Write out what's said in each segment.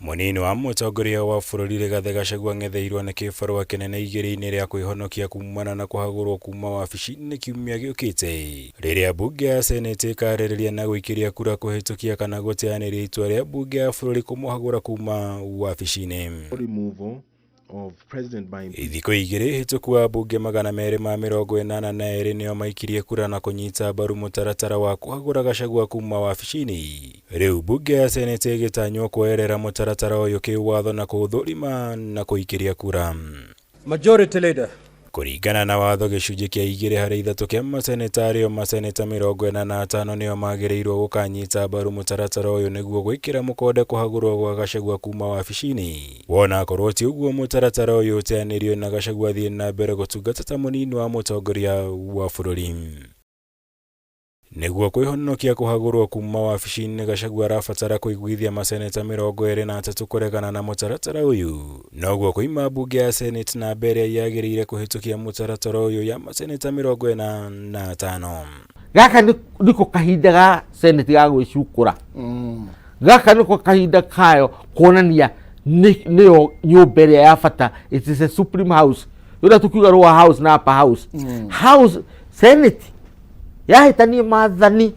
Mũnini wa mũtongoria wa bũrũri Rigathĩ Gachagua ang'etheirwo nĩ kĩbarũa kĩnene igĩrĩ-inĩ rĩa kwĩhonokia kumana na kũhagũrwo kuma wabici-inĩ kiumia gĩũkĩte rĩrĩa mbunge ya Senate ĩkarĩrĩria na gũikĩria kura kũhĩtũkia kana gũteanĩria itua rĩa mbunge ya bũrũri kũmũhagũra kuma wabici-inĩ. Removal of president by Thikũ igĩrĩ hĩtũku ambunge 282 nĩo maikirie kura na kũnyita mbaru mũtaratara wa kũhagũra Gachagua kuma wabici-inĩ. Rĩu mbunge ya Senate ĩgĩtanywo kuoerera mũtaratara ũyũ kĩwatho na kũũthũrima na kũikĩria kura. Majority Leader. Kũringana na watho gĩcunjĩ kĩa 2 harĩ 3 kĩa maseneta arĩo maseneta 45 nĩo magĩrĩirwo gũkanyita mbaru mũtaratara ũyũ nĩguo gwĩkĩra mũkonde kũhagũrwo gwa Gachagua kuma wabici-inĩ. Wona akorwo ti ũguo mũtaratara ũyũ ũteanĩrio na Gachagua athiĩ na mbere gũtungata ta mũnini wa mũtongoria wa bũrũri. Nĩguo kwĩhonokia kũhagũrwo kuma wabici-inĩ Gachagua arabatara kũiguithia maseneta 23 kũregana na mũtaratara ũyũ. Noguo kũima mbunge ya Senate namba ĩrĩa yagĩrĩire kũhĩtũkia mũtaratara ũyũ ya maseneta 45. Gaka niko kahinda ga Senate ga gwĩcukũra. Gaka niko kahinda kayo kuonania nĩyo nyũmba ĩrĩa ya bata. It is a supreme house, ũrĩa tũkiuga lower house na upper house. House Senate yahĩtanie maathani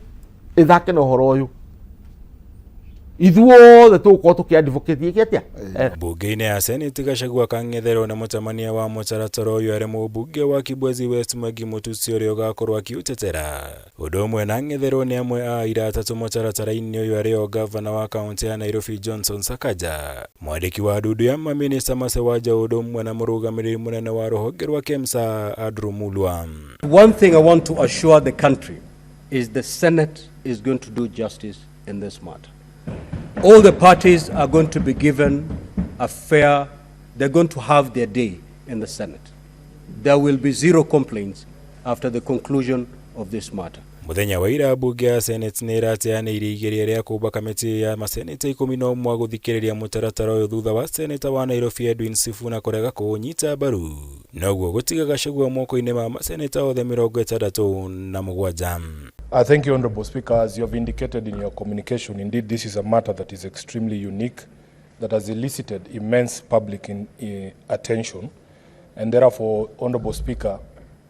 ĩthake na ũhoro ũyũ, ithuothe tũgũkorwo tũkĩ advocate ĩke atĩa? Mbunge-inĩ ya Senate Gachagua akang'etherwo na mũtamania wa mũtaratara ũyũ arĩ mũmbunge wa Kibwezi West Mwangi Mutusi ũrĩa ũgakorwo akiũtetera. Ũndũ ũmwe na ang'etherwo nĩ amwe a aira atatũ mũtaratara-inĩ ũyũ arĩ o gavana wa kaũntĩ ya Nairobi Johnson Sakaja, mwandĩki wa ndundu ya mamĩnĩsta Mercy Wanja ũndũ ũmwe na mũrũgamĩrĩri mũnene wa rũhonge rwa KEMSA Andrew Mulwa. One thing I want to assure the country is the Senate is going to do justice in this matter. All the parties are going to be given a fair, they're going to have their day in the Senate. There will be zero complaints after the conclusion of this matter. Mũthenya wa ira mbunge ya Senate nĩ ĩrateanĩirie igeria rĩa kũmba kamĩtĩ ya maseneta 11 gũthikĩrĩria mũtaratara ũyũ thutha wa seneta wa Nairobi Edwin Sifuna kũrega kũũnyita mbaru. Noguo gũtiga Gachagua moko-inĩ ma maseneta othe 67. Thank you, Honorable Speaker. As you have indicated in your communication, indeed, this is a matter that is extremely unique, that has elicited immense public attention. And therefore, Honorable Speaker,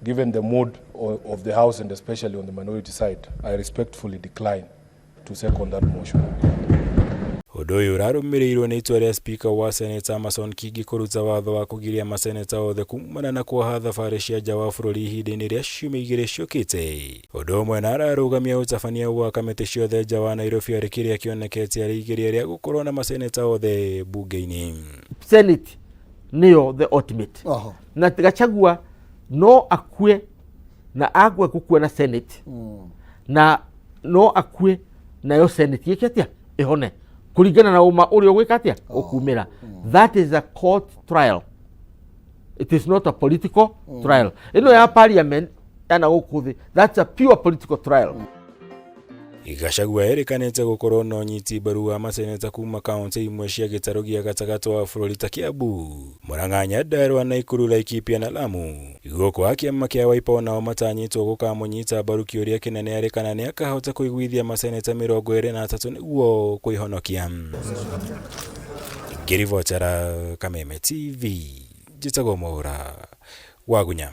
given the mood of the House and especially on the minority side, I respectfully decline to second that motion. Ũndũ ũyũ ũrarũmĩrĩirwo nĩ itua rĩa Speaker wa Senate Amason Kingi kũruta watho wa kũgiria maseneta othe kumana na kuoha thabarĩ cia nja wa bũrũri ihinda-inĩ rĩa ciumia 2 ciũkĩte. Ũndũ ũmwe na ararũgamia ũtabania wa kamĩtĩ ciothe nja wa Nairobi arĩ kĩrĩa kĩonekete arĩ igeria rĩa gũkorwo na maseneta othe mbunge-inĩ. Senate nĩyo the ultimate. Na Gachagua no akue na akue gũkua na Senate na no akue nayo Senate ĩke atĩa? Ĩhone kũringana na ũma ũrĩa ũgwĩka atĩa ũkumĩra. That is a court trial, it is not a political trial. Ĩno ya parliament yana gũkũ thĩ, that's a pure political trial. Gachagua erĩkanĩte gũkorwo na ũnyiti mbaru wa maseneta kuma kaunti imwe cia gĩtarũ gĩa gatagatĩ wa bũrũri ta Kiambu, Murang'a, Nyandarua, Nakuru, Laikipia na Lamu. Gũkũ a kĩama kĩa Wiper onao matanyĩtwo gũkamũnyita mbaru, kĩũria kĩnene arĩ kana nĩ akahota kũiguithia maseneta 23 nĩguo kwĩhonokia. Ngĩribotera Kameme TV, njĩtagwo Mwaũra Wagunya.